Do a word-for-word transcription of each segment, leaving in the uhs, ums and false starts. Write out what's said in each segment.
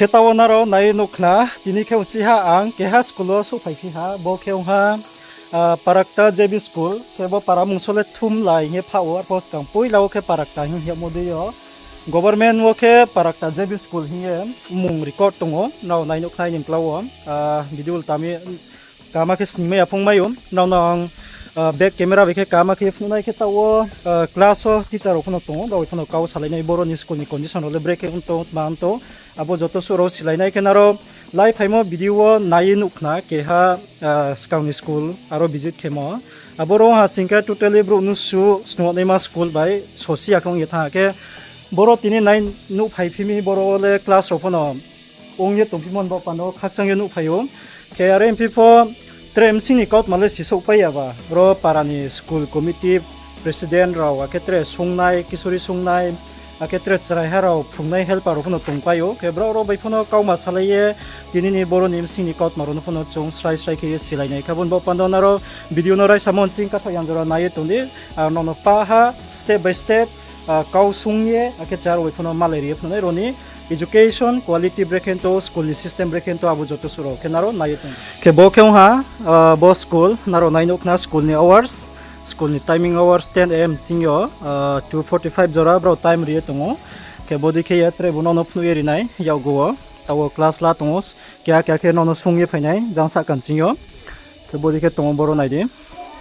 Khe taoh wo nrao nai nuh khna, tini khe uchih ha ang keha school wo souhphai phi ha, bo khe ong ha, ah, Parakta J B school, khe bo para mungso le Thumlai hing ye pha ou, arphuh skang poila wo khe Parakta hing yagmo dei yo. Government wo khe Parakta J B school hing ye mmung record tong ou, nrao nai nuh khna aini mkla wo, ah, video tami kama khe sningmai ya phungmai ou. Nrao no ang, ah, back camera bai khe kama khe phnuh nai khe taoh wo, ah, class wo teacher rao pho no tong ou, brao bai pho no kau salai nai, boro ni school ni condition rao le brekhe ong tong, tma ong tong, abo joto suh rao silai nai khe nrao lai phaimo video wo nai ye nuh khna keha, ah, skang ni school aro visit khemo. Aboro ha sing khe totally brouh nusu snung naima school bai sosi ya khe ong ye thanng khe, boro tini nai nuhphai phi mi, boro wo le class rao pho no ong ye tongphimo ni baoh panda wo khakchang ye nuhphai ou. Khe are phi pho tre bsing ni kautma le sisouhpai ya ba, ro para ni school committee president rao, akhe tre sungnai, kisori sungnai, akhe tre chraiha rao phrungnai helper rao pho no tongpai ou. Khe brao rao bai pho no kauma salai ye, tini ni boro ni bsing ni kautma rao no pho no chung srai srai khe ye silai nai. Khe abo ni baoh panda wo nrao video no raisamo nching kathoh yang jora nai ye tong di, ang nrao no pah ha step by step, ah, kau sung ye, akhe char bai pho no malai ri ye phnuh nai rao ni education quality brekhe tong, school ni system brekhe tong, abo joto suh rao khe nrao nai ye tong. Khe bo khe ong ha, ah, bo school, nrao nai nuh khna school ni hours, school ni timing hours ten A M ching yo, ah, two forty five jora brao time ri ye tong ou. Khe bodei khe ye tre bo nrao no phnuh ye ri nai yakgu wo. Taoh wo class la tong ou, keha keha khe nrao no sung ye phai nai, jang sahka ching yo. Khe bodei khe tong ou, boro nai di,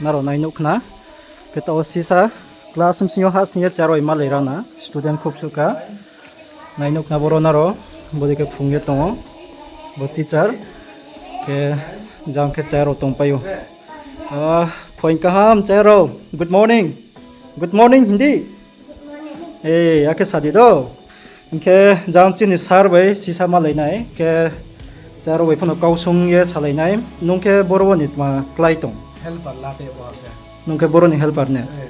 nrao nai nuh khna. Khe taoh wo sisa class bsing yo hahsoing ye char bai malai ra na, student khub suh kha. Nai nuh khna boro nrao, bodei khe phrung ye tong ou, bo teacher, khe jang khe char rao tongpai ou. Ah, phuaing kaham char rao, good morning, good morning hing di. Eh, akhe sa di do. Hing khe jang chini sir bai sisa malai nai, khe char rao bai pho no kau sung ye salai nai. Nung khe boro wo ni tma klái tong? Helper la te bo khe. Nung khe boro ni helper ne? Eh.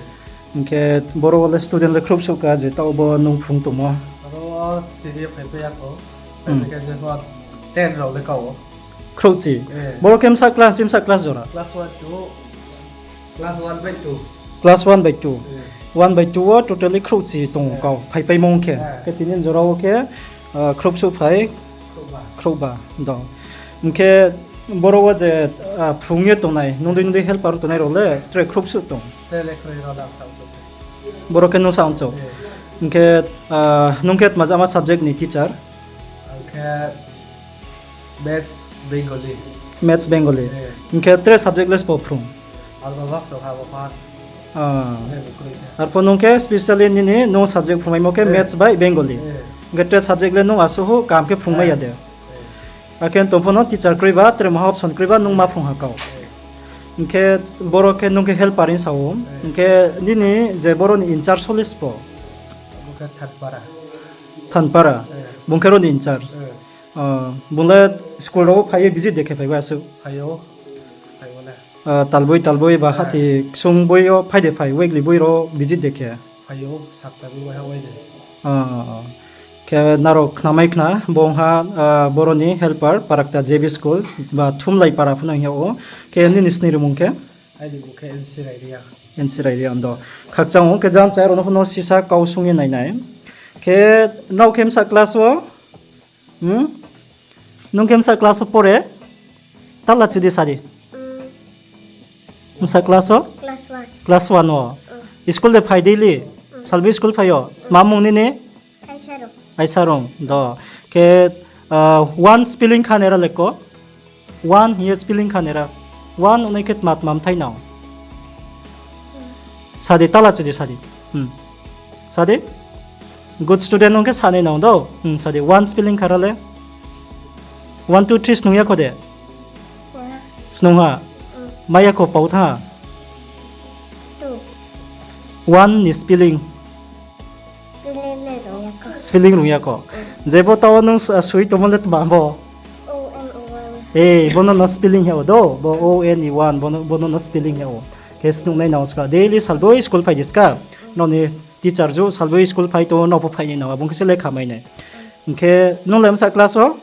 Hing khe boro wo le student le khrouh suh kha je taoh bo nung phrung tongmo? Aro wo chini phaipai ya kho. Hmm. Phaipai khe je pho ten rao le kau. Khrouhchi? Eh. Boro khe bsa class, bsa class jora? Class one to, class one bai two. Class one bai two. Eh. One bai two wo totally khrouhchi tong ou kau, phaipaimo ong khe. Eh. Khe tini jora wo khe, ah, khrouh suh phai? Khrouhba. Khrouhba, do. Hing khe boro wo je, ah, phrung ye tongnai, nung dei nung dei helper tongnai rao le tre khrouh suh tong? Tre le khroi rao da sa tong. Boro khe nung sa ong chou. Eh. Hing khe, ah, nung khe tma jama subject ni teacher? Ang khe Maths Bengali. Maths Bengali. Eh. Hing khe tre subject le sbo phrung? Ang baba phrung ha, baba. Ah. Eh, bo kroi khe. Arphuh nung khe specially nini nung subject phrungmaimo khe, eh, Maths bai Bengali. Eh. Hing khe tre subject le nung asuh kaham khe phrungmai ya de? Eh. Akhe tong pho no teacher kroi ba, tre maha option kroi ba, nung ma phrung ha kau. Eh. Hing khe boro khe nung khe helper hing sa ou. Eh. Hing khe nini je boro ni in-charge sole sbo? Bo khe Thanpara. Thanpara? Eh. Bung khe ro ni in-charge? Eh. Ah, bung le school rao wo phai ye visit de khe phai ou asuh? Phai ou. Phai ou na. Ah, talboi talboi ba, eh, hati ksung boi yo phai de phai, weekly boi rao visit de khe? Phai ou, sapta boi ha wai de. Ah, khe nrao khnamai khna, bo ong ha, ah, boro ni helper, Parakta J B school, ba Thumlai para pho no hing yag ou. Khe nini sni rimung khe? Aini mung khe N C Raireang. N C Raireang do. Khakchang ou, khe jang char rao no pho no sisa kau sung ye nai nai. Khe nrao khe bsa class wo? Hmm? Nung khe bsa class wo pore? Tala chidi sa di. Bsa class wo? Class one. Class one wo. School de phai daily? Salboi school phai ou? Ma mung nini? Aisarung. Aisarung, do. Khe, ah, one spelling kha nera le ko? One hing ye spelling kha nera. One ongnai khe tma tma mthai nang? Sa di, tala chidi sa di. Hmm. Sa di? Good student ong khe sanai nang do. Hmm, sa di. One spelling kha ra le? One, two, three snung ya kho de? Snung ha? Hmm. Mai ya kho, pau thanng ha? One ni spelling. Spelling rung ya kho. Spelling rung ya kho. Hmm. Je bo taoh wo nung s-, soi tongmo le tma bo? O N E one. Eh, bo no no spelling hing yag ou do. Bo O N E one, bo no, bo no no spelling hing yag ou. Khe snung nai nang ska. Daily salboi school phai di ska. Nrao ni teacher ju salboi school phai tong ou, nrao pho phai nai nang, abo ong khe se lekha mai nai. Hing khe nung le bsa class wo?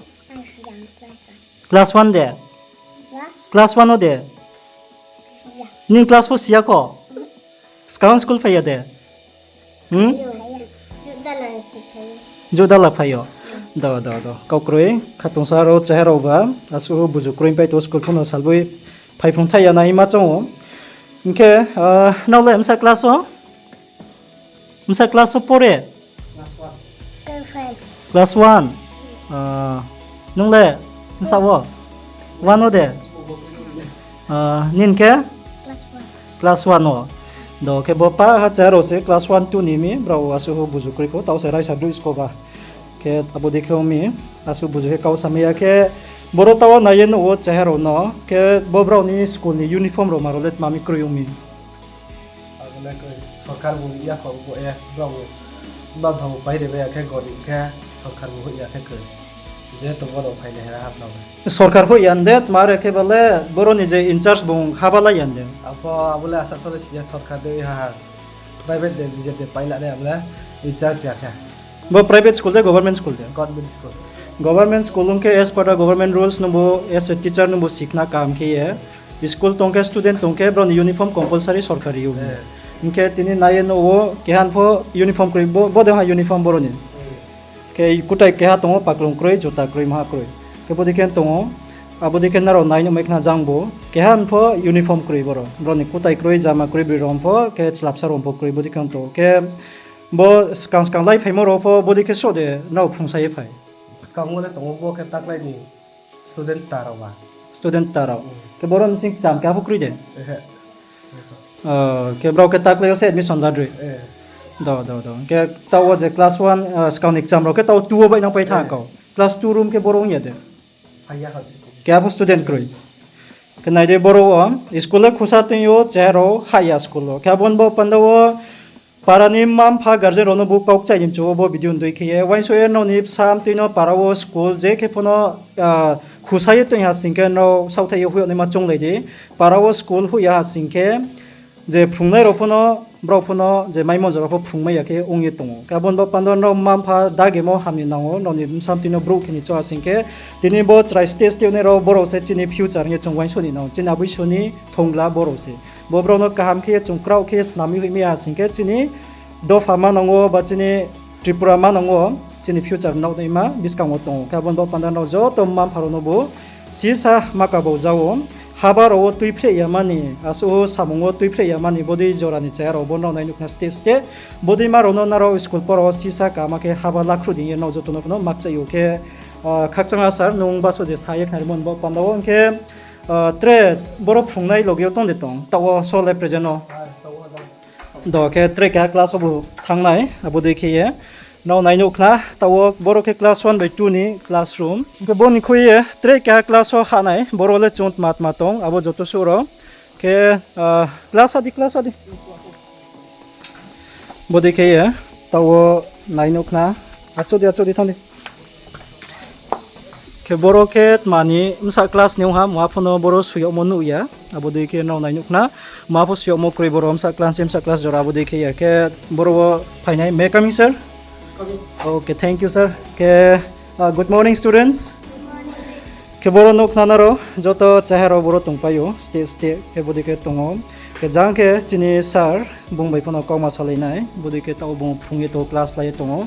Class one de? Class one wo de? Nini class pho si ya kho? Skang school phai ya de? Hmm? Judala phai ou. Do, do, do. Kau kroi, khatungsa rao, cheha rao ba, asuh buzu kroi pai to school pho no salboi phaiphung thaih ya nai ma choung ou. Hing khe, ah, nrao le bsa class o? Bsa class o pore? Class one. Ah, nung le bsa wo? One o de? Ah, nini khe? Class one o. Do khe bo pa ha cheha rao se class one, two ni mi, brao asuh buzu kroi pho, tao se raisa dui sko ba. Khe abo dei khe ong mi, asuh buzu khe kau samai ya khe, boro tao nai ye nuh wo cheha rao no, khe bo brao ni school ni uniform rao ma rao le tma mi kroi ong mi? Abo le kroi, sorkar bu ya kho bo ye, brao bu, mma mpha bu pai ri bai ya khe gorib khe, sorkar bu hoih ya khe kroi. Je tongmo rao phai le hera ha brao le. Sorkar hoih ya de, tma re khe ba le, boro ni je in charge bung haba lai ya de. Abo, abo le asa sole si ya sorkar de ha ha. Private de, B J P de pai la de, abo le in charge ya khe. Bo private school de, government school de? Government school. Government school ong khe as per the government rules nungbu as a teacher nungbu sikhna kaham khe ye. School tong khe student tong khe brao ni uniform compulsory sorkari yo. Hing khe tini nai ye nuh wo keha pho uniform kroi, bo, bo de ha uniform boro ni. Khe kutai keha tong ou, paklung kroi, juta kroi, maha kroi. Khe bo dei khe tong ou, abo dei khe nrao nai nuh mai khna jang bo, keha pho uniform kroi boro. Brao ni kutai kroi, jama kroi, bri rao pho, khe chlapsa rao pho kroi, bo dei khe tong ou. Khe bo skang skang lai phaimo rao pho, bo dei khe sroh de nrao phrungsa ye phai? Skang wo le tong ou, bo khe taklai ni student ta rao ba. Student ta rao. Khe boro ni sing kcham keha pho kroi de? Ah, khe brao khe taklai yo se admission ja droi? Do, do, do. Khe taoh wo je class one, ah, skang ni kcham rao khe taoh two wo baih nang pai thanng kau. Class two room khe boro ong ya de? Keha pho student kroi. Khe nai di boro wo, school le khusa tong yo, cheha rao hah ya school wo. Khe abo ni bo panda wo, para ni mma mpha guardian rao no bo kau kchaih ni mchu wo bo video ni dei khe ye, uaingsouh ye nrao ni bsa mtui no para wo school je khe pho no, ah, khusa ye tong ha sing khe nrao saohthaih ye hoih yag naima chounglai di. Para wo school hoih ya ha sing khe, je phrungnai rao pho no, brao pho no, je maimo jora pho phrungmai ya khe ong ye tong ou. Khe abo ni bo panda nrao mma mpha dagemo ham ni nang ou, nrao ni bsa mtui no brouh khe ni choung ha sing khe, tini bo chrai state state nai rao, brao se chini future hing ye chung uaingsouh ni nang ou, chini aboi soni thongla brao se. Bo brao no kaham khe ye chung kraoh khe ye snam ye hoih mai ya sing khe chini dopha ma nang ou, ba chini Tripura ma nang ou, chini future nouh naima buskang wo tong ou. Khe abo ni bo panda nrao joto mma mpha rao no bo sisa ma kabau ja ou, haba rao wo tuiphreh ya mani, asuh samung wo tuiphreh ya mani, bodei jora ni chaya rao bo nrao nai nuh khna state state. Bodei ma rao no nrao school pora wo sisa kama khe haba lakhruh dei ye nrao joto no pho no makchaih ou khe, ah, khakchang ha sir, nung baso je sa ye khnarimo ni bo panda wo hing khe, ah, tre boro phrungnai loge yo tong de tong, taoh wo so le present no. Do khe tre keha class wo bo thanng nai, abo dei khe ye. Nrao nai nuh khna, taoh wo boro khe class one by two ni classroom. Hing khe bo ni khui ye tre keha class wo hah nai, boro le chung tma tma tong, abo joto suh rao. Khe, ah, class adi, class adi. Bodei khe ye, taoh wo nai nuh khna, achouh di, achouh di, thanng di. Khe boro khe tma ni bsa class ni ong ha, mungha pho no boro soi yagmo nuh ya, abo dei khe nrao nai nuh khna, mungha pho soi yagmo kroi boro bsa class, bsa class jora abo dei khe ya khe boro wo phainai, may I coming, sir? Okay, thank you, sir. Khe, ah, good morning, students. Khe boro nuh khna nrao, joto chaya rao boro tongpai ou, state state, khe bodei khe tong ou. Khe jang khe chini sir, bung bai pho no kauma salai nai, bodei khe taoh bung phrung ye tong ou, class lai ye tong ou.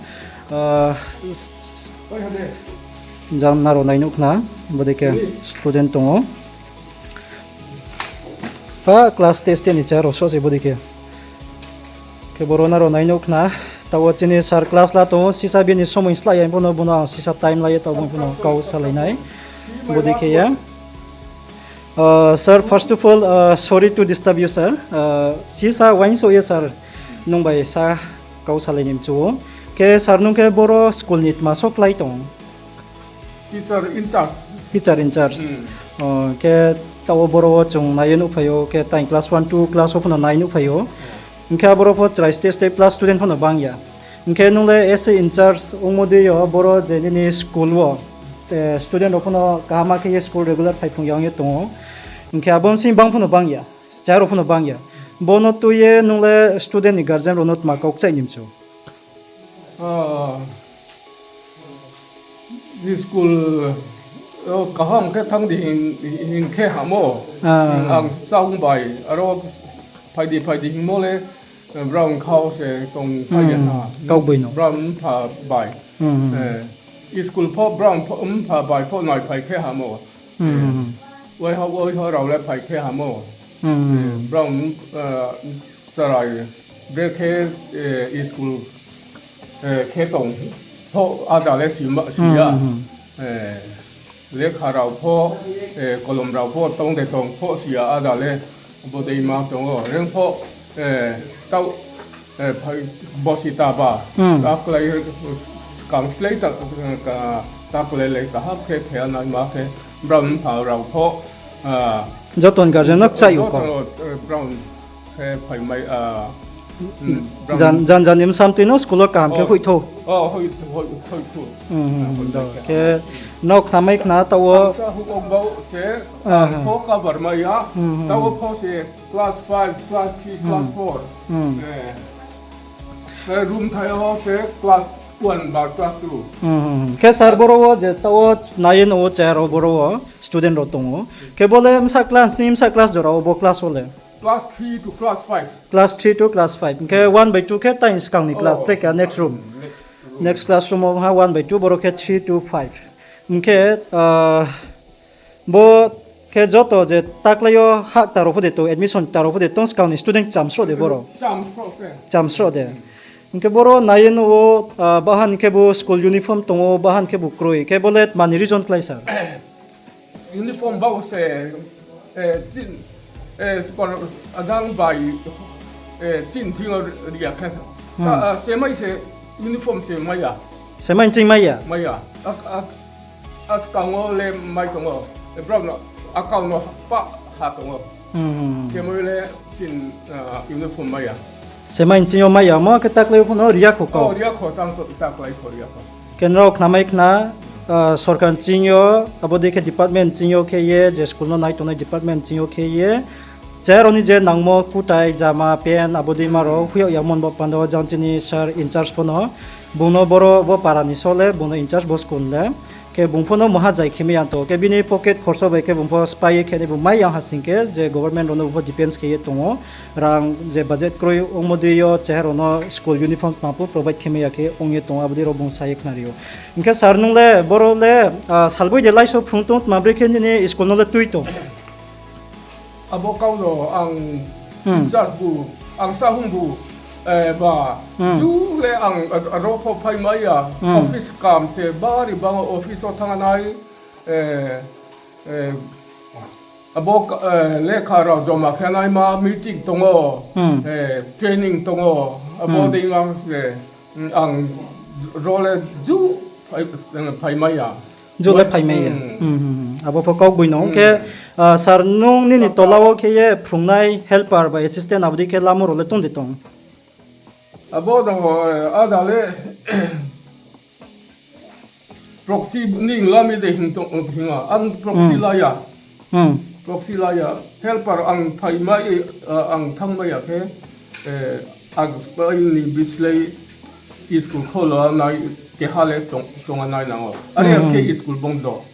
Ah, jang nrao nai nuh khna, bodei khe student tong ou. Pa class state state ni chaya rao sroh se bodei khe. Khe boro nrao nai nuh khna, taoh wo chini sir class la tong ou, sisa bini somoi slah ya, bo no, bo no ang sisa time lai ye taoh bung pho no kau salai nai, bodei khe ya. Ah, sir, first of all, ah, sorry to disturb you, sir. Ah, sisa uaingsouh ye sir, nung bai sa kau salai ni mchu ou. Khe sir, nung khe boro school ni tma so klái tong? Teacher in charge. Teacher in charge. Khe taoh wo boro wo chung nai ye nuhphai ou, khe tang class one, two class wo pho no nai nuhphai ou. Hing khe aboro pho chrai state state plus student pho no bang ya. Hing khe nung le as a in charge ongmo dei yo, boro je nini school wo, student rao pho no kaham khe ye school regular phaiphrung ya ong ye tong ou. Hing khe abo bsing bang pho no bang ya, chaya rao pho no bang ya. Bo no tui ye nung le student ni guardian rao no tma kau kchaih ni mchu? School wo kaham khe thanng di hing khe hamo. Ang chá ong bai, aro phai di, phai di hingmo le, brao khao se tong phai ya na. Kaugboino. Brao mpha bai. School pho brao pho, mpha bai pho nai phai khe hamo. Waiha, waiha rao le phai khe hamo. Brao, chrai, brekhe, school, khe tong pho ada le si ya. Lekha rao pho, kolom rao pho tong de tong pho si ya ada le, bodei ma tong o. Reng pho, taoh, phai, bosi ta ba. Taklai, skang slái ta, taklai le kaham khe khe nai ma khe, brao mpha rao pho, joto ni guardian no kchaih ou kau. Brao khe phaimai, jan jan ni bsa mtoi no school wo kaham khe hoih thou. Khe nrao khnamai khna taoh wo. Sa houh ok bau se, ang pho cover mai ya, taoh wo pho se class five, class three, class four. Room thai wo se class one ba class two. Khe sir, boro wo je taoh wo nai ye no wo chair wo boro wo student rao tong ou. Khe bo le bsa class ni bsa class jora wo bo class wo le? Class three to class five. Class three to class five. Hing khe one by two khe tang skang ni class, tre khe next room. Next classroom wo ha one by two, boro khe three to five. Hing khe, bo khe joto je taklai yo hah kta rao pho de tong, admission kta rao pho de tong, skang ni student chamsroh de boro? Chamsroh de. Hing khe boro nai ye no wo, bahan khe bo school uniform tong ou, bahan khe bo kroi. Khe bo le tma ni reason klái sir? Uniform bau se, chin, skor ajang bai, chin thing yo ri ya khe. Semai se uniform se mai ya. Semai ching mai ya? Mai ya. Askang wo le mai tong ou. Brao no akau no pa ha tong ou. Semai le chin, uniform mai ya. Semai ching yo mai ya mo khe taklai yo pho no ri ya kho kau. Ri ya kho, taklai pho ri ya kho. Khe nrao khnamai khna, sorkar ching yo, abo dei khe department ching yo khe ye, je school no nai tongnai department ching yo khe ye, chair rao ni je nangmo kutai, jama, pant, abo dei ma rao hoih yag yamo ni baoh panda wo jang chini sir in charge pho no, bung no boro bo para ni so le, bung no in charge bo school le. Khe bung pho no maha zai khe mai ya tong, khe bini pocket khorsa bai khe bung pho sphái ye khe nai bung mai ya ha sing khe je government rao no bung pho depends khe ye tong ou. Rang je budget kroi ongmo dei yo chair rao no school uniform tma pho provide khe mai ya khe ong ye tong ou, abo dei rao bung sa ye khnari ou. Hing khe sir nung le boro le, salboi de laiso phrung tong tma brekhe nini school no le tui tong? Abo kau no ang teacher bu, ang sahung bu, ba, ju le ang aro pho phai mai ya, office kam se bari bang office wo thanng nai, abo lekha rao joma khe naima meeting tong ou, training tong ou, abo dei ma se, ang ro le ju phai mai ya. Ju le phai mai ya. Abo pho kaugboino khe, sir nung nini tola wo khe ye phrungnai helper ba assistant abo dei khe lamo rao le tong de tong? Abo no, ada le proxy ni lami de hing tong, hing a, ang proxy la ya. Proxy la ya. Helper ang phai mai, ang thanng mai ya khe, ang ni bislái school kholo nai keha le tong a nai nang ou. Are khe school bondo.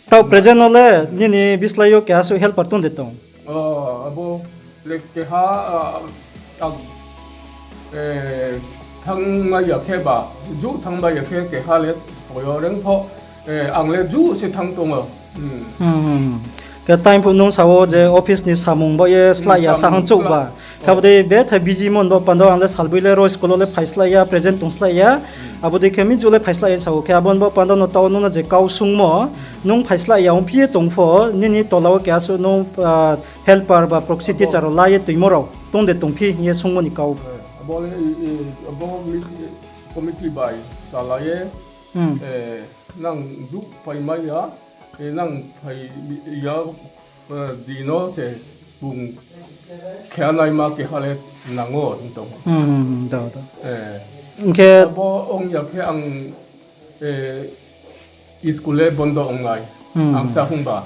Taoh present no le nini bislái yo keha suh helper tong de tong? Abo le keha, ang thanng mai ya khe ba, ju thanng mai ya khe keha le poi yo reng pho, ang le ju se thanng tong ou. Khe time phuh nung sa wo je office ni samung baoh ye slái ya, sahang chouh ba. Khe abo dei bethai busy mo ni baoh panda wo ang le salboi le ro school wo le phai slái ya, present tong slái ya. Abo dei khe mi ju le phai slái ya sa ou. Khe abo ni baoh panda no taoh nung no je kau sungmo, nung phai slái ya ongphi ye tong pho, nini tola wo keha suh nung helper ba proxy teacher rao la ye toimo rao tong de tongphi hing ye sungmo ni kau? Abo le, abo committee bai salai ye, nang ju phai mai ya, nang phai ya, di no se bung khe naima keha le nang ou hing tong. Hing khe abo ong ya khe ang school le bondo ong nai, ang sa hung ba.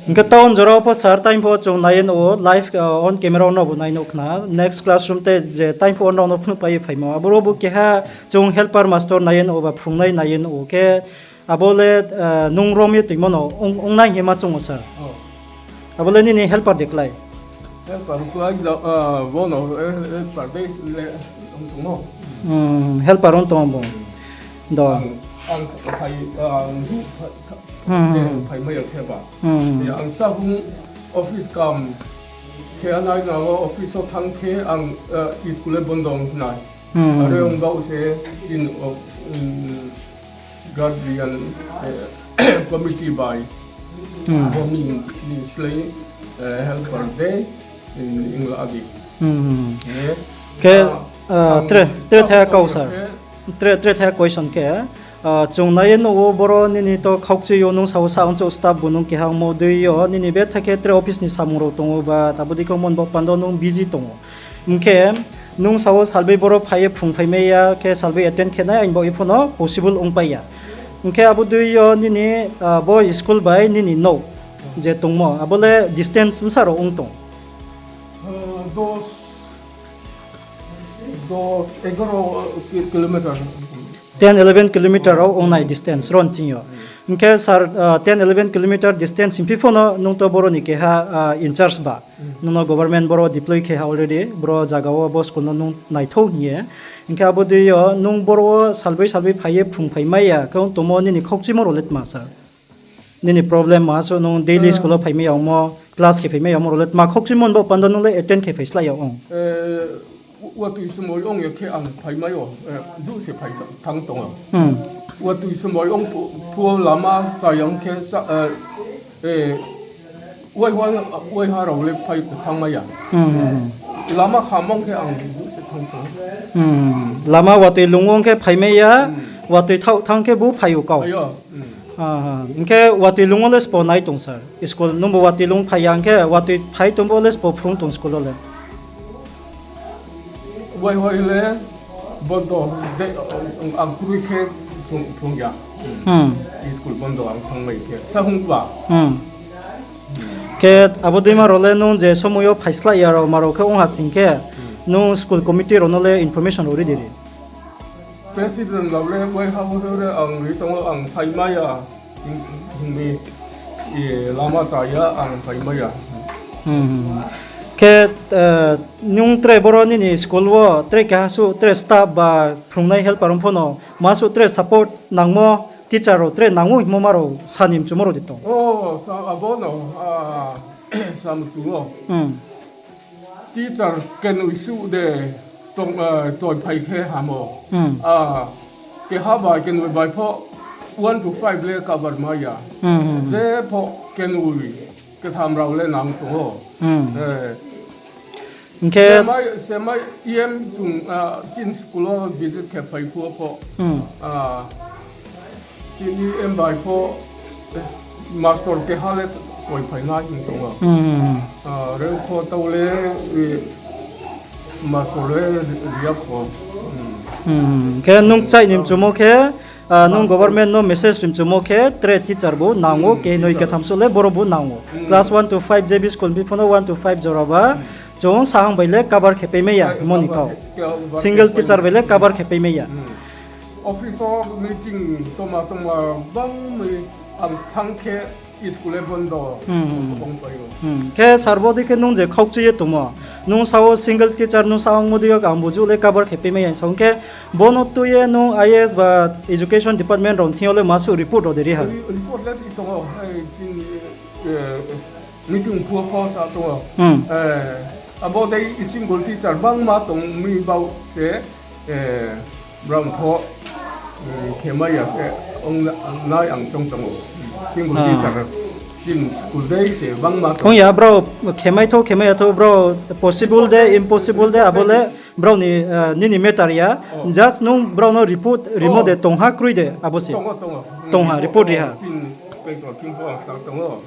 Hing khe town jora wo pho sir time pho chung nai ye no ou, live, on camera wo no bo nai no khna. Next classroom te je time pho on rao no phnuh pai ye phaimo, aboro bo keha chung helper master nai ye no ou ba phrungnai nai ye no ou khe, abo le nung rom ye toimo no ong nai hing ye ma chung ou sir. Abo le nini helper de klái? Helper klái, bo no helper de le ong tong ou. Helper ong tong ou bo. Do. Ang phai, ang du pha-, pha-, Hmm. ang phaimai ya khe ba. Hmm. Ya, ang sa hung office kam khe anai na wo office wo thang khe ang, eh, school le bondo ong nai. Hmm. Are ong bau se in of, um, guardian, eh, committee bai. Hmm. Bo ni, ni slei, eh, helper de, in, in la agi. Hmm. Eh, khe, ah, ah, ang tre, tre sa tha kau sa. Khe, Tre, tre tha question khe, ah, chung nai ye nuh wo boro nini to khaukchi yo nung sao sa ongchouh staff bu nung keha ongmo dei yo, nini betha khe tre office ni samung rao tong ou ba, abo dei khe ongmo ni bo panda nung busy tong ou. Hing khe nung sao salbei boro phai ye phrung phaimai ya, khe salbei attend khe nai, aini bo ipho no possible ongpai ya. Hing khe abo dei yo nini, ah, bo school bai nini nouh je tongmo, abo le distance bsa rao ong tong? Ah, dos, dos, egaro ki-, kilometer. Ten, eleven kilometer rao ong nai distance ron ching yo. Hing khe sir, ah, ten, eleven kilometer distance hing phi pho no nung to boro ni keha, ah, in charge ba. Nung no government boro deploy khe ha already, boro zaga wo bo school no nung naithou hing ye. Hing khe abo dei yo nung boro wo salbei salbei phai ye phrung phaimai ya, khe ong tongmo nini khaukchimo rao le tma sir? Nini problem ma suh nung daily school wo phaimai ya ongmo, class khe phaimai ya ongmo rao le tma khaukchimo ni bo panda nung le attend khe phai slái ya ong? Eh, watoi somoi ong ya khe ang phaimai o, eh, du se phai tha-, thang tong o. Hmm. Watoi somoi ong phu-, phuo lama chaya ong khe sa, eh, eh, waiha, waiha rao le phai thanngmai ya. Hmm, hmm, hmm. Lama hamong khe ang du se thang tong o. Hmm, lama watoi lung ong khe phaimai ya, hmm, watoi thaoh thang khe bu phai ou kau. Phai ou, hmm. Ah, ah. Hing khe watoi lung wo le sbo nai tong sir? School nung bo watoi lung phai ya hing khe watoi phai tong bo le sbo phrung tong school wo le? Waiha le bondo de, ang kroi khe phrung, phrung ya. Hmm. School bondo ang thanngmai khe. Sa hung ba. Hmm. Khe abo deima rao le nung je somoi yo phai slái ya rao ma rao khe ong ha sing khe, hmm, nung school committee rao no le information rao ri di ri? President rao le waiha wo le ang ri tong o, ang phaimai ya. Hing, hing mi, eh, lama chaya ang phaimai ya. Hmm. Khe, eh, nung tre boro nini school wo tre keha suh tre staff ba phrungnai helper ong pho no ma suh tre support nangmo, teacher rao tre nang ou hingmo ma rao sa ni mchumo rao di tong? O, sa abo no, ah, sa mchu o. Hmm. Teacher kenoi suh de tong, eh, toi phai khe hamo. Hmm. Ah, keha bai kenoi bai pho one to five le cover mai ya. Hmm, hmm, hmm. Je pho kenoi ketham rao le nang tong o. Hmm. Eh. Hing khe semai, semai E M chung, ah, chini school wo visit khe phai phuh pho. Hmm. Ah, Chini E M bai pho, eh, master keha le toi phai nai hing tong o. Hmm. Ah, re pho tau le, eh, master le ri ya pho. Hmm. Hmm. Khe nung kchaih ni mchumo khe, ah, nung master, government no message ri mchumo khe, tre teacher bu nang ou, hmm, kenoi teacher ketham suh le boro bu nang ou. Hmm. Class one to five J B school ni pho no one to five jora ba, hmm, chung sahang bai le cover khe paimai ya, eh, hingmo ni cover kau. Khe, cover khe paimai ya. Single teacher bai le cover khe paimai ya. Hmm. Office wo meeting tongma tongma bang mi ang thang khe school le bondo. Hmm, hmm, hmm. Bang pai ou. Hmm. Khe sir, bo dei khe nung je khaukchi ye tongmo, nung sao single teacher nung sao ongmo dei yo ang buju le cover khe paimai ya sao khe, bo no tui ye nung I A S ba education department rao thing yo le ma suh report rao de ri ha? Re-, report le ri tong o, eh, chini, eh, meeting phuh pho sa tong o. Hmm. Eh, abo dei single teacher bangma tong mi bau se, eh, brao pho, eh, khemai ya se, ong na-, nai ang choung tong ou. Single, ah, teacher, chini school dei se bangma tong. Ong ya, brao khemai thou, khemai ya thou, brao possible de, impossible de, abo le brao ni, eh, nini matter ya. Oh. Just nung brao no report rimo, oh, de tong ha kroi de, abo se. Tong o, tong o. Tong ha, report, report ri ha. Oh, chini paper thing pho ang sa tong o.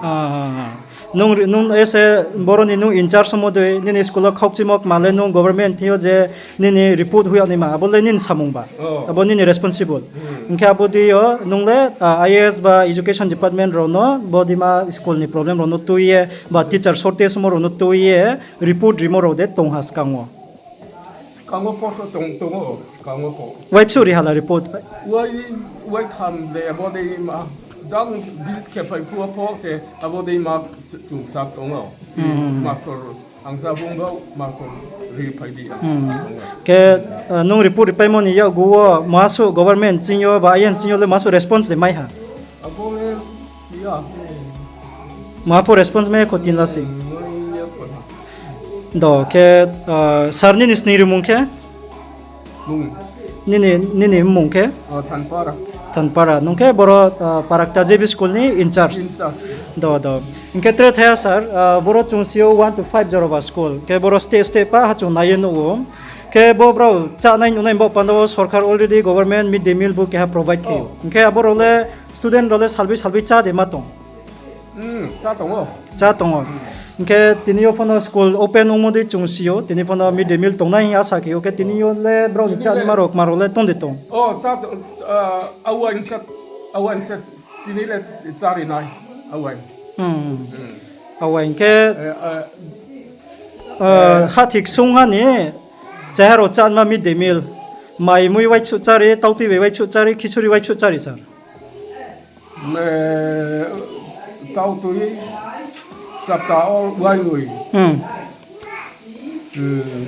Ah, ah, ah. Nung ri-, nung ese boro ni nung in charge ongmo dei, nini school wo khaukchimo kma le nung government thing yo je nini report hoih yag naima, abo le nini samung ba. Oh. Abo nini responsible. Hmm. Hing khe abo dei yo nung le, ah, I A S ba education department rao no, bo deima school ni problem rao no tui ye, ba teacher shortage ongmo rao no tui ye, report rimo rao de tong ha skang wo? Skang wo pho so tong, tong o, skang wo pho. Wai bsuh ri ha la report? Wai, wai tham de, abo dei ma. Jang visit khe phai phuh wo pho se abo dei ma chung sa tong ou. Hmm. Master ang sa bung bau master ri phai di ang sa tong ou. Khe, eh, nung report ripaimo ni yakgu wo masu government ching yo ba ayan ching yo le masu response de mai ha? Abo le siya. Ma pho response mai ya kho tin la si. Hmm, mai ya kho na. Do, khe, ah, sir nini sning rimung khe? Mung. Nini, nini mmung khe? Oh, Thanpara. Thanpara. Nung khe boro, ah, Parakta J B school ni in charge. In charge. Do, do. Hing khe tre thaya sir, ah, boro chung si yo one to five joroba school. Khe boro state, state pa ha chung nai ye nuh ou. Khe bo brao chánai nungnai bo panda wo sorkar already government mid day meal bo keha provide khe ou. Oh. Hing khe abo rao le student rao le salboi salboi chá de ma tong? Hmm, chá tong ou. Chá tong ou. Hing khe tini yo pho no school open ongmo dei chung si ou, tini pho no mid day meal tongnai hing asa khe ou, khe tini yo le brao ni chánaima rao kma rao le tong de tong? Oh, chá to-, ah, awain se, awain se, tini le chári nai, awain. Hmm. Hmm. Awain khe, eh, eh, eh, hathik sung ha ni, cheharo chánma mid day meal, mai mui waipsuh chári, tautui bai waipsuh chári, khichuri waipsuh chári sir. Me, tautui sapta o wainoi. Hmm. Hmm.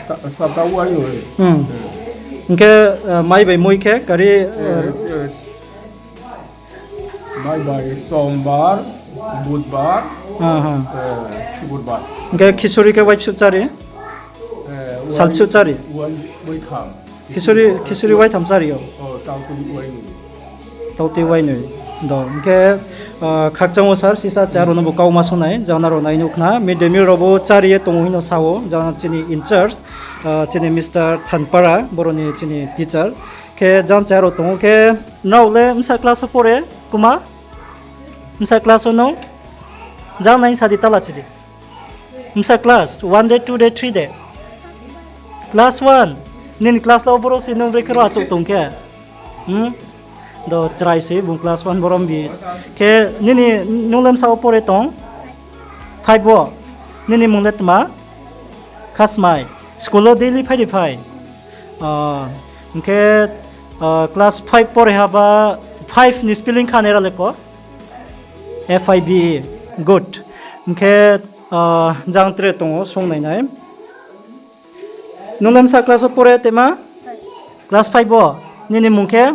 Sa-, sapta o wainoi. Hmm. Hmm. Hing khe, eh, mai bai mui khe kari, eh, eh, eh, mai bai Sombar, Budbar, aha, eh, Sukurbar. Hing khe khichuri khe waipsuh chári? Eh, salpsuh chári? Wai, waitham. Khichuri, khichuri waitham chári ou. Oh, tautui wainoi. Tautui wainoi. Do, hing khe, ah, khakchang wo sir, sisa chá rao no bo kau ma sunai, jang nrao nai nuh khna, mid day meal rao bo chári ye tong ou hing no sa ou, jang chini in charge, ah, chini Mister Thanpara, boro ni chini teacher. Khe jang chá rao tong ou khe, nrao le bsa class wo pore, kuma? Bsa class wo no? Jang nai sa di tala chi di. Bsa class one de, two de, three de? Class one. Nini class la wo boro se nung brekhe ro achouh tong khe. Hmm? Do chrai se bung class one boro mbi. Khe nini nung le bsa wo pore tong? Five wo. Nini mung le tma? Khasmai. School wo daily phai de phai? Ah, hing khe, ah, class five pore ha ba five ni spelling kha nai ra le ko? F I V E. Good. Hing khe, ah, jang tre tong ou, sung nai nai. Nung le bsa class wo pore tema? Class five wo. Nini mung khe?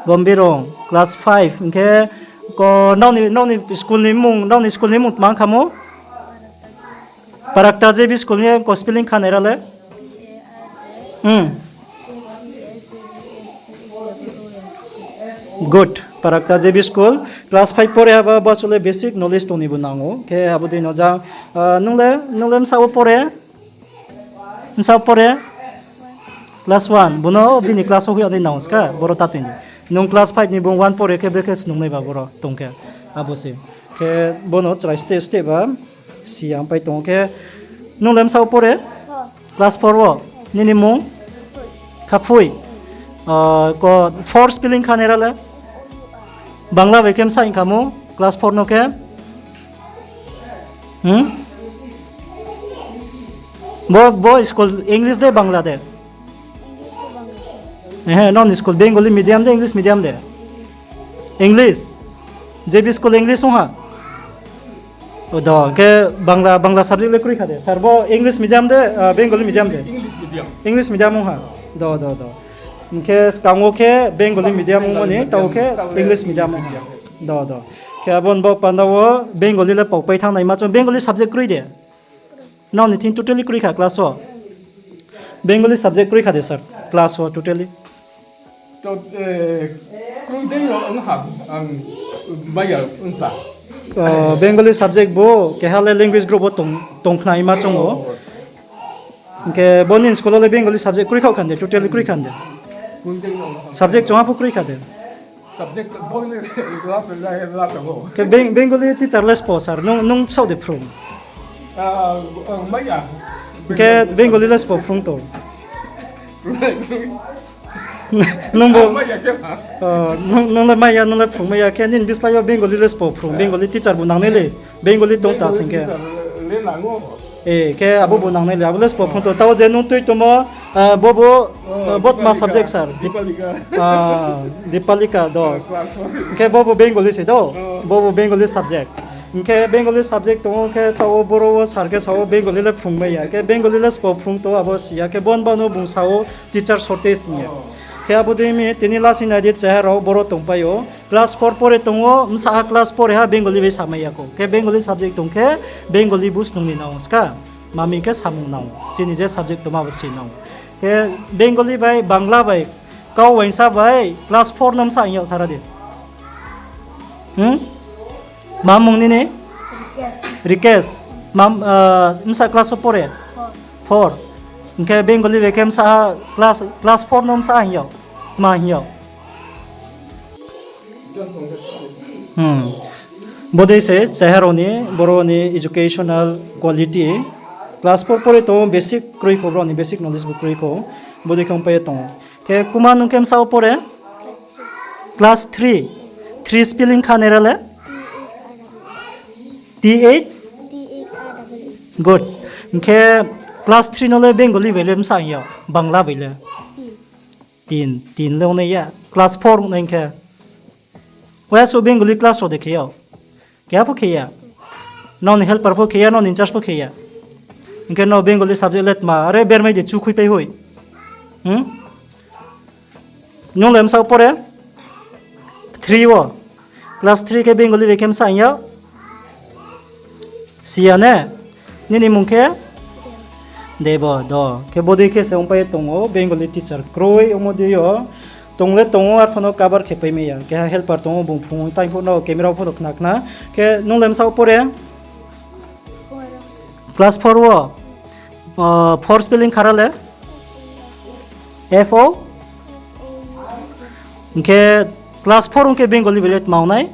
Gombirong. Class five. Hing khe ko nrao ni, nrao ni school ni mung, nrao ni school ni mung tma ong khamo? Parakta J B school ni ko spelling kha nai ra le? Hmm. Good. Parakta J B school. Class five pore ha ba, bo asuh le basic knowledge tong ni bo nang ou. Khe abo dei no jang, ah, nung le, nung le bsa wo pore? Bsa wo pore? Class one. Bo no bini class wo hoih ya dei nang ou ska, boro ta tini. Nung class five ni bung one pore khe brekhe snung nai ba boro tong khe. Abo se. Khe bo no chrai steh steh ba. Si yang pai tong khe, nung le bsa wo pore? Class four wo. Nini mung? Khaphui. Ah, ko four spelling kha nai ra le? Bangla bai khe bsa hing khamo, class four no khe? Hmm? Bo, bo school English de, Bangla de? Ehe, nrao ni school Bengali medium de, English medium de? English. J B school English ong ha? O do, hing khe Bangla, Bangla subject le kroi kha de? Sir, bo English medium de, ah, Bengali medium de? English medium. English medium ong ha? Do, do, do. Hing khe skang wo khe Bengali medium ongmo ni, taoh khe English medium ong ha? Do, do. Khe abo ni bo panda wo Bengali le pao pai thanng nai ma chung Bengali subject kroi de? Nrao ni thing totally kroi kha class wo? Bengali subject kroi kha de sir, class wo totally? To, eh, kroi dei yo ong ha, ang maya ong ta. O, Bengali subject bo keha le language group wo tong, tong khna ima chung ou. Hing khe bo nini school wo le Bengali subject kroi khaoh kha de, totally kroi kha de? Subject chungha pho kroi kha de? Subject bo le la pe la la ta bo. Khe Beng-, Bengali teacher le spo sir, nung, nung bsaoh de phrung? Ah, ah, maya. Hing khe Bengali le spo phrung tong? Nung bo, ah, maya khe ha? Ah, nung, nung le maya, nung le phrung maya khe nini bislái yo Bengali le spo phrung, Bengali teacher bu nangnai le, Bengali tong ta sing khe. Bengali teacher le nang ou. E, khe abo bo nangnai le, abo le spo phung to. Tao je nung tui tongmo, ah, bo bo, ah, bo tma subject sir? Dipalika. Ah, Dipalika do. Class four. Khe bo bo Bengali se do? Oh. Bo bo Bengali subject. Hing khe Bengali subject tong ou, khe tao boro wo sir khe sao Bengali le phrung mai ya. Khe Bengali le spo phrung to abo si ya. Khe bon bano bung sao teacher shortage hing ye. Khe abo dei mi tini lasi nai di, cheha rao boro tongpai ou. Class four pore tong ou, bsa ha class four ha Bengali bai samai ya khou. Khe Bengali subject tong khe Bengali bo snung ni nang ska. Mami khe samung nang. Chini je subject tongma bo si nang. Khe Bengali bai, Bangla bai, kau uaingsa bai, class four no bsa hing yag sara di. Hmm? Ma mung nini? Rikesh. Rikesh. Mam, ah, bsa class four pore? Four. Four. Hing khe Bengali bai khe bsa ha class, class four no bsa hing yag. Ma hing yag. Hmm. Bodei se cheha rao ni, boro ni educational quality. Class four pore tong ou, basic kroi khou, boro ni basic knowledge bo kroi khou. Bodei khe ongpai ye tong ou. Khe kuma nung khe bsa wo pore? Class three. Three spelling kha nai ra le? T H? Good. Hing khe class three no le Bengali bai le bsa hing yag, Bangla bai le? Tin, tin le ong nai ya. Class four ong nai hing khe. Waiha suh Bengali class rao de khe yag? Keha pho khe ya. Nrao ni helper pho khe ya, nrao ni in-charge pho khe ya. Hing khe nrao Bengali subject le tma, are bermai de chu khuipai hoi. Hmm? Nung le bsa wo pore? Three wo. Class three khe Bengali bai khe bsa hing yag? Si ya ne? Nini mung khe? Debo, do. Khe bodei khe se ongpai ye tong ou, Bengali teacher kroi ongmo dei yo. Tong le tong ou, arphuh no cover khe pai mai ya. Keha helper tong ou, bung phrung ou, tang phuh no camera pho no khna khna. Khe nung le bsa wo pore? Class four wo? Ah, four spelling kha ra le? F O? Hing khe class four ong khe Bengali bai le tma ong nai?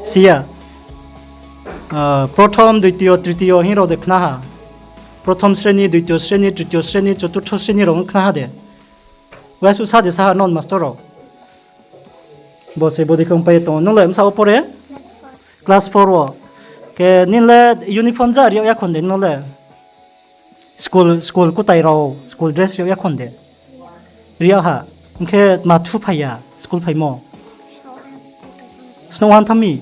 Si ya. Ah, prothom, dwitiyo, tritiyo hing rao de khna ha. Prothom sreni, dwitiyo sreni, tritiyo sreni, choturtho sreni rao khna ha de. Waiha suh sa de sa ha non master rao. Bo se bodei khe ongpai ye tong ou. Nung le bsa wo pore? Class four wo. Khe nini le uniform ja ri yag ya khon de nung le? School, school kutai rao, school dress ri yag ya khon de? Ri yag ha. Hing khe tma thuphai ya, school phaimo? Snouh han thanng mi?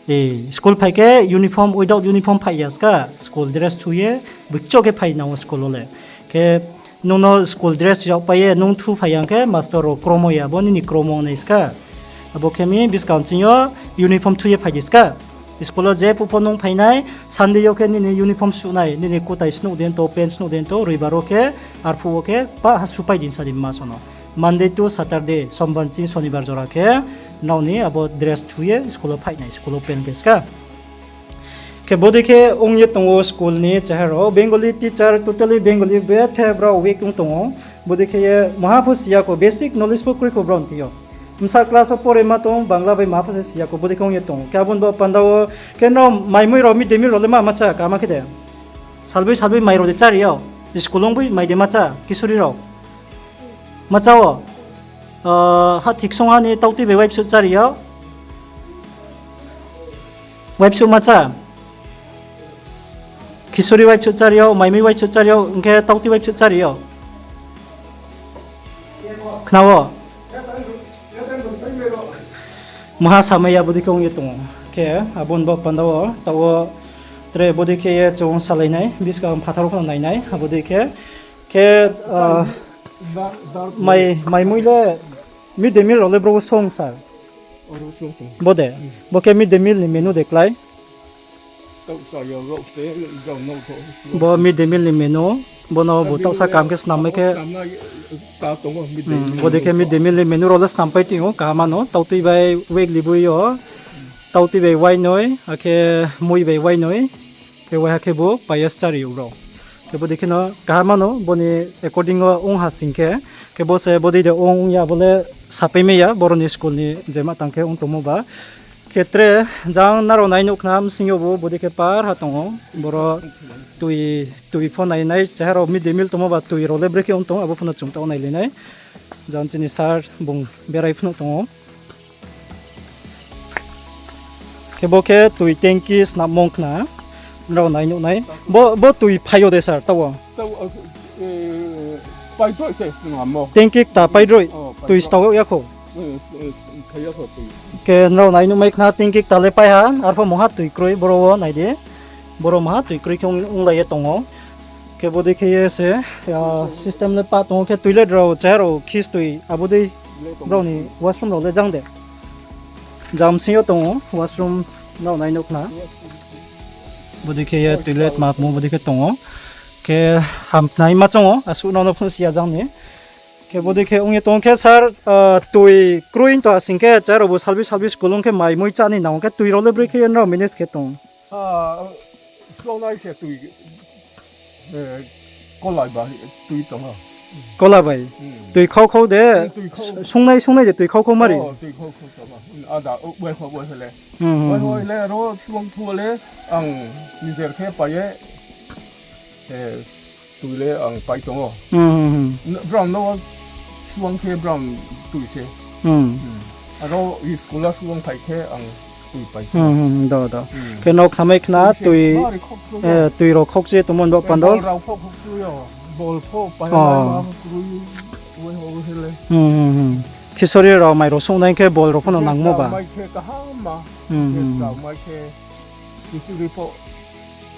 E, school phai khe uniform, without uniform phai ya ska, school dress thu ye, buicho khe phai nang ou school wo le. Khe nung no school dress ri yagpai ye nung thuphai ya hing khe master rao kromo ya, bo nini kromo ong nai ska. Abo khe mi buskang ching yo uniform thu ye phai di ska. School wo je phuh pho nung phai nai, Sunday yo khe nini uniform suh nai, nini kutai snouh de to, pant snouh de to, roibar wo khe, arphuh wo khe, pah ha supai di sa di ma so no. Monday to Saturday, sombar ching sonibar jora khe, nrao ni abo dress thu ye school wo phai nai, school wo pant khe ska. Khe bodei khe ong ye tong ou school ni cheha rao, Bengali teacher, totally Bengali bethe brao weak ong tong ou. Bodei khe ye maha pho si ya khou, basic knowledge pho kroi khou brao ni thing yo. Bsa class wo pore ma tong, Bangla bai maha pho se si ya khou, bodei khe ong ye tong ou. Khe abo ni bo panda wo, khe nrao mai mui rao, mid day meal rao le ma ma chá, kama khe de? Salboi salboi mai rao de chári yag? School ong boi mai de ma chá, kisori rao? Ma chá wo? Ah, ha thiksong ha ni tautui bai waibsuh chári yag? Waibsuh ma chá? Kisori waibsuh chári yag, mai mui waibsuh chári yag, hing khe tautui waibsuh chári yag? Khna wo? Maha samai ya bodei khe ong ye tong ou. Khe abo ni bo panda wo, taoh wo tre bodei khe ye chung salai nai, buskang phathar wo pho no nai nai, abo dei khe. Khe, ah, mai, mai mui le mid day meal rao le bro wo song sir? Bo de, bo khe mid day meal ni menu de klái. Bo mid day meal ni menu, bo no bo taohsa kaham khe snam mai khe. Bodei khe mid day meal ni menu rao le snampai tong ou, kaham no, tautui bai weekly boi yo, tautui bai wainoi, akhe mui bai wainoi, khe waiha khe bo payas chári ou rao. Khe bodei khe no kaham no, bo ni according wo ong ha sing khe, khe bo se bodei de ong ong ya bo le sapai mai ya, boro ni school ni je ma tang khe ong tongmo ba. Khe tre jang nrao nai nuh khna bsing yo bo bodei khe par ha tong ou, boro tui, tui pho nai nai, cheha rao mid day meal tongmo ba tui rao le brekhe ong tong ou, abo pho no chung taoh nailai nai. Jang chini sir bung berai phnuh tong ou. Bo khe tui tanki snapmung khna. Nrao nai nuh nai. Bo, bo tui phai yo de sir, taoh wo? Taoh, eh, paidroi se snamo. Tanki kta paidroi. Oh, tui paidroi. Stao ya kho. Eh, eh, phai ya kho tui. Khe nrao nai nuhmai khna tanki kta le pai ha, arphuh mungha tui kroi boro wo nai di. Boro mungha tui kroi khe ong, onglai ye tong ou. Khe bodei khe ye se, ah, system le pa tong ou khe toilet rao, chair rao, khistui, abo dei brao ni washroom rao le jang de. Jang bsing yo tong ou, washroom nrao nai nuh khna. Bodei khe ye toilet ma kmo bodei khe tong ou. Khe hamknai ma choung ou, asuh nrao no phnuh si ya jang ni. Khe bodei khe ong ye tong khe sir, ah, tui kroi to asing khe chair rao bo salbi salbi school ong khe mai mui chá ni nang khe tui rao le broi khe ye nrao manage khe tong? Ah, slongnai se tui, eh, kola bai tui tong ou. Kola bai? Hmm. Tui khau khau de, hmm, tui khau. Sungnai, sungnai de tui khau khau mari? Oh, tui khau khau tong ou. Ada, oh, bai khau bai le. Hmm, hmm, bai khau hmm. Le ro suang phu le, ang nijer khe pai ye, eh, tui le ang pai tong ou. Hmm, hmm, hmm. N-, brao no suang khe brao tui se. Hmm. Hmm. Aro school a suang phai khe ang tui pai tong ou. Hmm, hmm, do, do. Hmm. Khe nrao khnamai khna tui se tui, bari khokchoi eh, tui rao khokchoi tongmo bo eh, pando. Bol rao pho khokchoi ou. Bol pho pai oh. Mai ma kroi, oi ho hele. Hmm, hmm, hmm. Khisori rao mai rao sungnai khe bol rao pho no nangmo ba. Mai khe kaham ma. Hmm, hmm, hmm. Mai khe. Khisori pho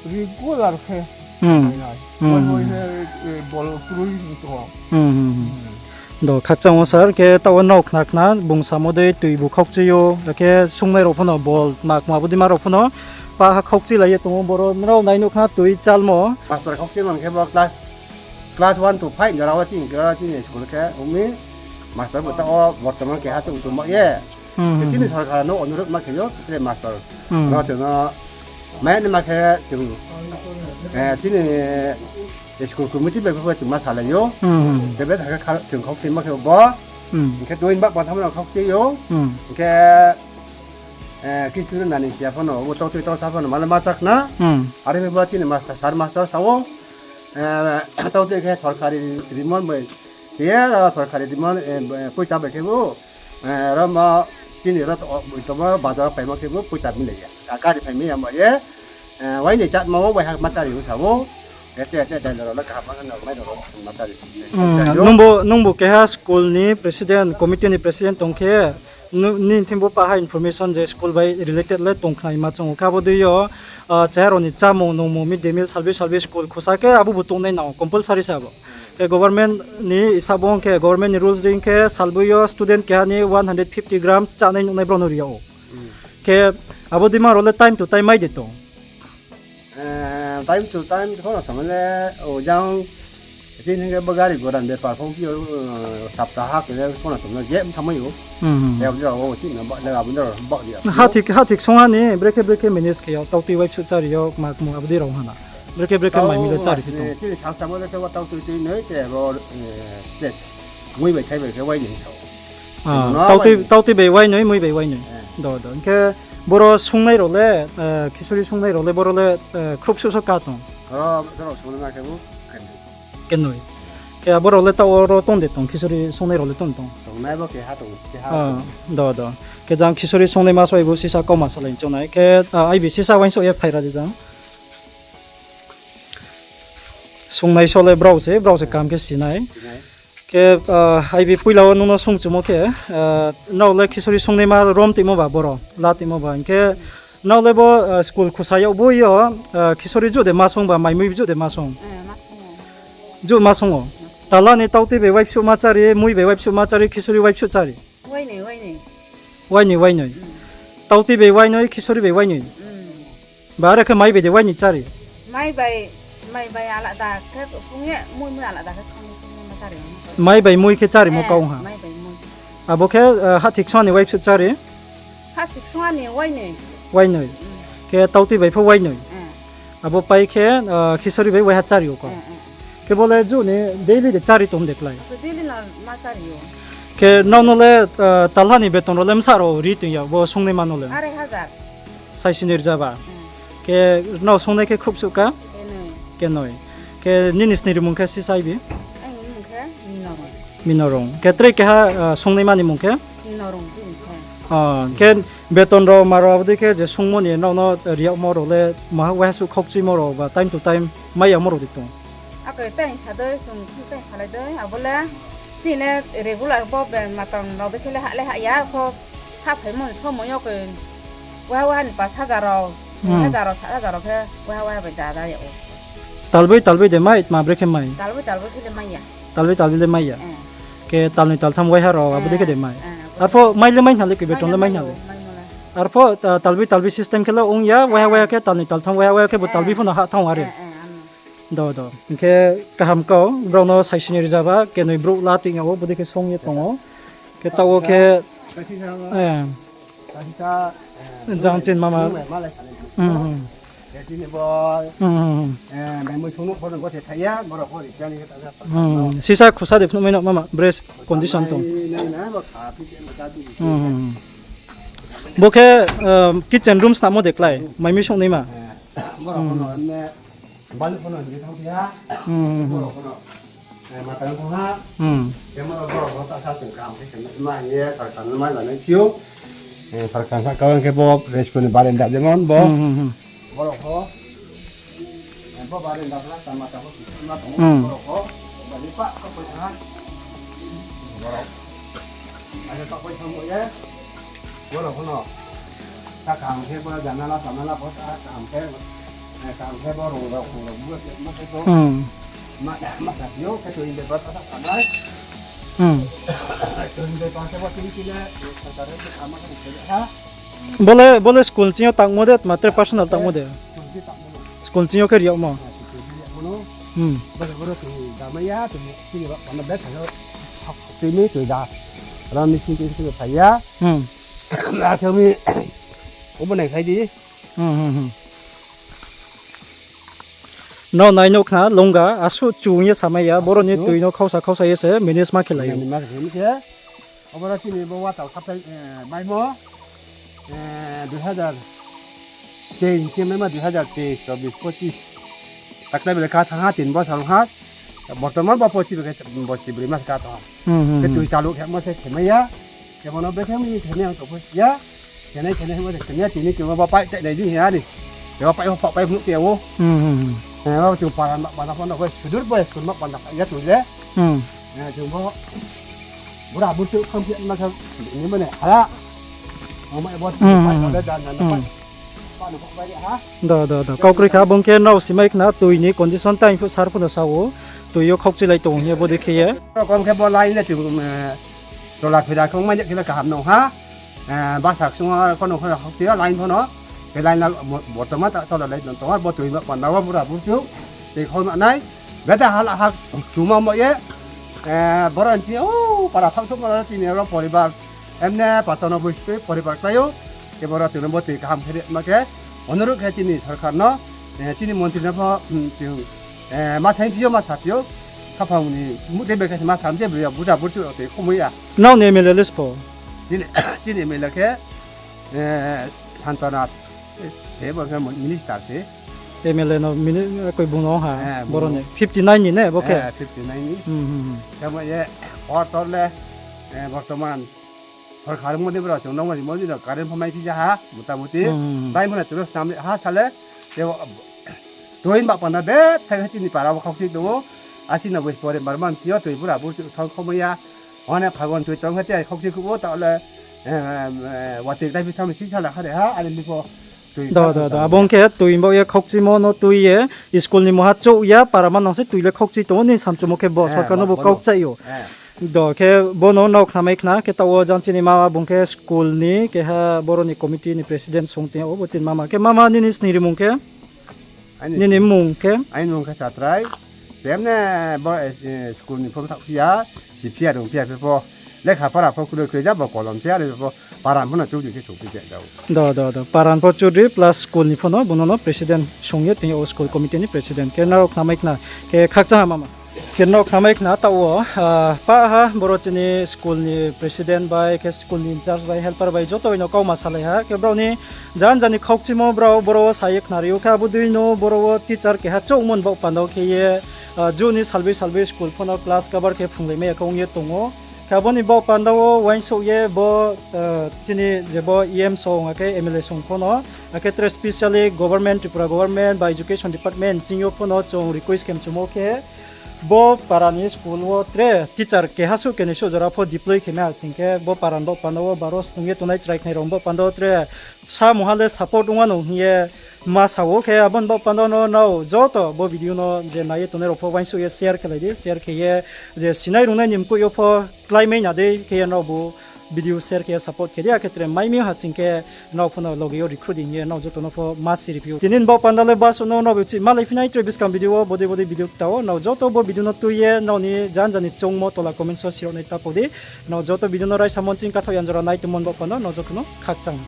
regular khe hmm. Nai nai. Hmm. Oi, oi, he, e, bol kroi tong ou. Hmm, hmm, hmm. Hmm. Do, khakchang ou sir, khe taoh wo nrao khna khna, bung samo dei tui bu khokchoi ou, akhe sungnai rao pho no bol ma kma bodei ma rao pho no, pa ha khokchoi lai ye tong ou, boro nrao nai nuh khna tui chalmo. Master khokchoi man khe bo class, class one to five jora wo chini, jora wo chini school khe, umi master bo taoh wo bortoman keha chung chung ma ye. Hmm, hmm, chini hmm. Sorkar no onurodh ma khe yo, tre master. Hmm. Ro chung no, mai ni ma khe chung, eh, chini school committee bai pho chung ma salai ou. Hmm, hmm. Tebe thakhe kha-, chung khokchoi ma khe bo. Hmm. Hing khe tui ba pha thamno khokchoi ou. Hmm. Hing khe, eh, kichu nani sia pho no, bo tau tui tau sa pho no, mala ma chak na. Hmm. Are bo chini master, sir master sa ou. Eh, tau tui khe sorkari rimon bai. Khe ro sorkari rimon, eh, poicha bai khe bo. Eh, ro ma chini ro to, to ma bazar paimo khe bo poicha mile ya. A gari phai mi ya mo ye. Eh, wai ni chat ma wo wai ha ma chari sa ou. Ete, ete, ete, ro la kaham ma no, mai ro ma chari. Hmm, nungbo, nungbo keha school ni president, committee ni president tong khe, nu-, nini thing bo paha information je school bai related le tong khna ma chung ou. Khe abo dei yo, ah, chair rao ni chámung nungmung mid day meal salbi salbi school khusa khe abo bo tongnai nang ou, compulsory se abo. Khe government ni isabo ong khe, government ni rules dei khe salboi yo student keha ni one hundred fifty grams chánai nuhnai brao no ri yag ou. Hmm. Khe abo dei ma rao le time to time mai de tong? Eh, time to time pho no tong le, o jang, chini hing khe bo gari gora ni bepar pho phi ou, eh, saptaha khe le pho no tong le, je thamai ou. Hmm, hmm. Khe abo dei rao wo chini ba, le abo dei rao ba di. Hathik, hathik songha ni, brekhe brekhe manage khe yag, tautui waipsuh chári yag, ma kmo abo dei rao ha na. Brekhe brekhe mai mi le chári phi tong. Eh, chini sal samo le khe wa tautui tui noi, khe ro, eh, khe mui bai thai bai khe wai noi sao. Ah, no tautui, wai noi. Tautui bai wai noi, mui bai wai noi. Eh. Do, do. Hing khe boro sungnai rao le, eh, khichuri sungnai rao le, boro le, eh, khruh suh so ka tong? Ro, ro sungnai ma khe bo, khe noi. Khe noi. Khe abo rao le taoh wo ro tong de tong, khichuri sungnai rao le tong tong? Tongnai bo keha tong, keha tong. Ah, do, do. Khe jang khichuri sungnai ma soi bo sisa kauma salai chongnai. Khe, ah, aibi sisa uaingsouh ye phai ra di jang. Sungnai so le brao se, brao se kam khe sinai. Sinai. Khe, ah, aibi poila wo nung no sungchumo khe, ah, nrao le khichuri sungnai ma rom timo ba boro, la timo ba. Hing khe nrao le bo, ah, school khusa yag bo yo, ah, khichuri juh de ma sung ba, mai mui juh de ma sung? Eh, ma sung ou. Juh ma sung ou. Tala ni tautui bai waipsuh ma chári, mui bai waipsuh ma chári, khichuri waipsuh chári? Wai noi, wai noi. Wai noi, wai noi. Hmm. Tautui bai wai noi, khichuri bai wai noi. Hmm. Ba are khe mai bai de wai noi chári? Mai bai, mai bai alada khe phung ye, mui mui alada khe phung ye, phung ye ma chári. Mai bai mui khe chári mo kau ha. Eh, mai bai mui. Abo khe, eh, hathik songha ni waipsuh chári? Hathik songha ni wai noi. Wai noi. Hmm. Khe tautui bai pho wai noi. Eh. Abo pai khe, ah, khichuri bai waiha chári ou kau. Eh, eh. Khe bo le juh ni daily de chári tong de klái? Abo daily no ma chári ou. Khe nrao no le, ah, talha ni beton rao le bsa rao ri tong ya, bo sungnai ma no le? Arai hajar. Saisi noi rza ba? Hmm. Khe nrao sungnai khe khruh suh ka? Kenoi. Kenoi. Khe nini sni rimung khe sisa ibi? Aini mung khe Minorung. Minorung. Khe tre keha, ah, sungnai ma ni mung khe? Minorung, Minorung. Ah, khe beton rao ma rao abo dei khe je sungmo ni nrao no ri yagmo rao le maha waiha suh khaukchimo rao ba time to time mai yamo rao de tong? Akhe time sa dei, chung time salai dei, abo le chini le regular bo be matang rao dei khe le hah le hah ya, pho hah phaimo ni somoing yo khe waiha waiha ni pash hajar rao, soi hajar rao, sat hajar rao khe waiha waiha bai ja ja yag ou. Talboi talboi de mai, tma bre khe mai? Talboi talboi khe le mai ya. Talboi talboi le mai ya. Khe talnoi taltham waiha rao abo dei khe de mai. Arpho mai le mai hna le, khe beton le mai hna le. Arpho, ah, talboi talboi system khe le ong ya, waiha waiha khe talnoi taltham waiha waiha khe bo talboi pho no hah thanng are. Do do. Hing khe kaham kau, brao no saisini rizaba, kenoi brouh la toing yag ou, bodei khe song ye tong ou. Khe taoh wo khe, jang chini mama. Sisa khusa de phnuh mai no mama, bre condition tong. Bo khe, kitchen room snamo de klái, mai mi song naima. Balu pho no hing ye thanng phi ha. Borok pho no, matang thanng ha. Khe borok pho ta sa chung kam khe khe ma hing ye sarkar no ma lanai phi ou. Sarkar sa kau hing khe bo rescue ni barenda jemon bo. Borok pho, bo barenda pho ta matang pho ma tong ou. Borok pho bali pa ka poi thanng ha. Borok. Ane ka poi thanng bo ye. Borok pho no. Ta kaham khe bo janala tanala pho ta kaham khe, kaham khe bo rong rao khong rao bu ma khe to. Ma, ma sa phi ou khe toi de ba ta sa nai. Toi de ba khe bo tini kile, sa ta re khe ama khe khe ha. Bo le, bo le school ching yo tangmo de, tma tre personal tangmo de? School ching yo khe ri yagmo. Bo le bo le toi da mai ya, toi chini ba pano bag sa yo. Toi mi toi da. Ram ni sing toi phai ya. Akhe mi, obo nai khai di. Nrao nai nuh khna, longga, asuh chung ye samai ya, boro ni toi no khausa khausa ye se manage ma khe lai ou. Aboro chini bo water supply, maimo, dui hajar teis, khe maimo dui hajar teis, chobis, pochis. Taklai bele ka thanng ha, tin bosor ong ha. Bortoman bo pochis bai khe bo chibroi mas ka thanng ha. Khe toi chalu khemo se khemai ya. Khe bono bethe mi khemai ang tongpho ya. Khenai khenai himo se khemai ya, tini khe bo pipe chainai di hing ya ni. Khe bo pipe pho pipe nuh khe ou. Khe bo chung para ma panda pho no khe sudur bo school ma panda ya toi le. Chung bo bura burchu kham khe ma khe ni mane hala. Amo ebo pipe le dan dan pipe. Do, do, do. Kau kroi kha, bung khe nrao simai khna, toi ni condition tang phuh sar phuh no sa ou, toi yo khaukchilai tong hing ye bodei khe ye. Rokom khe bo line le chung, tola phira khe ongmai khe le kaham nung ha. Basa ksung ha, kono kono khaukchi yo line pho no. Khe line la, bortoman ta tola lai tong ha, bo toi ma panda wo bura burchu. Tei khau ma nai. Beda hala ha, chuma mo ye. Boro ni, o, para thang thang ma tini aro poribar. Emne pachano boi tei poribar klái ou, khe boro tini bo tui kaham khe ri ma khe, onurodh khe chini sorkar no, chini montri no pho, chung, ma saing phi ou, ma sa phi ou, khaphang ni muhtei bai khe ma sa mi je broi ya, buja burchu rao tui khomoi ya. Nrao ni M L A le sbo? Chini, chini M L A khe, Santana se, bo khe minister se. M L A no mini-, koi bung no ha, boro ni fifty nine ni ne, bo khe? Khe mo ye, hor tor le, bortoman sorkar modi bro chung nongmani modi no current pho mai phi ja ha, motamuti. Bai mo na chung no snam ha sale, toi ba panda betha khe chini para wo khaukchi tong ou. Asi no boi pore bar man si yo toi bura burchu thang khomoi ya. Hone phagon toi tong khe te khaukchi khuh ou ta le, watoi tai phi tham si sala ha de ha, ani mi pho. Do, do, do. Abo ong khe toi baoh ye khaukchimo no tui ye, school ni mungha chouh ya, para manang se toi le khaukchi tong ou, nini samchumo khe bo sorkar no bo kau kchaih ou. Do, khe bo no nrao khnamai khna, khe taoh wo jang chini mama bung khe school ni, keha boro ni committee ni president song tong ou, bo chini mama. Khe mama nini sning rimung khe? Nini mmung khe? Aini mmung khe Chatrai. Temne bo, school ni pho bthaoh phi ya, si phi ya, rung phi ya, phi pho. Lekha para pho kroi kroi ja bo kolom se, are pho paran pho no Chaudhary khe song phi ja ou. Do, do, do. Paran pho Chaudhary plus school ni pho no, bo no no president song ye tong ou, school committee ni president. Khe nrao khnamai khna, khe khakchang ha mama. Khe nrao khnamai khna taoh wo, pah ha, boro chini school ni president bai, khe school ni in-charge bai, helper bai, joto bai no kauma salai ha. Khe brao ni jan jan ni khaukchimo brao boro wo sa ye khnari ou khe, abo dei no boro wo teacher keha chouhmo ni baoh panda wo khe ye, ju ni salboi salboi school pho no class cover khe phrunglaimai ya khe ong ye tong ou. Khe abo ni baoh panda wo uaingsouh ye bo, chini je bo E M song akhe M L A song pho no, akhe tre specially government, Tripura government ba education department ching yo pho no chung request khe mchumo khe, bo para ni school wo tre teacher keha suh kenoi suh jora pho deploy khe mai ha sing khe, bo para ni baoh panda wo baro snung ye tongnai chrai khnai rao ni baoh panda wo tre samungha le support ong wanou hing ye ma sa ou. Khe abo ni baoh panda no nrao joto bo video no je nai ye tongnai rao pho uaingsouh ye share khelai di, share khe ye je sinai rungnai ni mkoih yo pho kláimai na dei khe ye nrao bo video share khe ye support khe di, akhe tre mai mi ha sing khe nrao pho no loge yo recruit hing ye nrao joto no pho ma siri phi ou. Tini ni baoh panda le basuh no nrao bo chih malai phi nai tre buskang video wo bodei bodei video kta ou. Nrao joto bo video no tui ye nrao ni janja ni choungmo tola comment wo sirao nai ta pho di. Nrao joto video no raisa mon ching kathaoh yan jora nai tongmo ni baoh panda nrao joto no khakchang.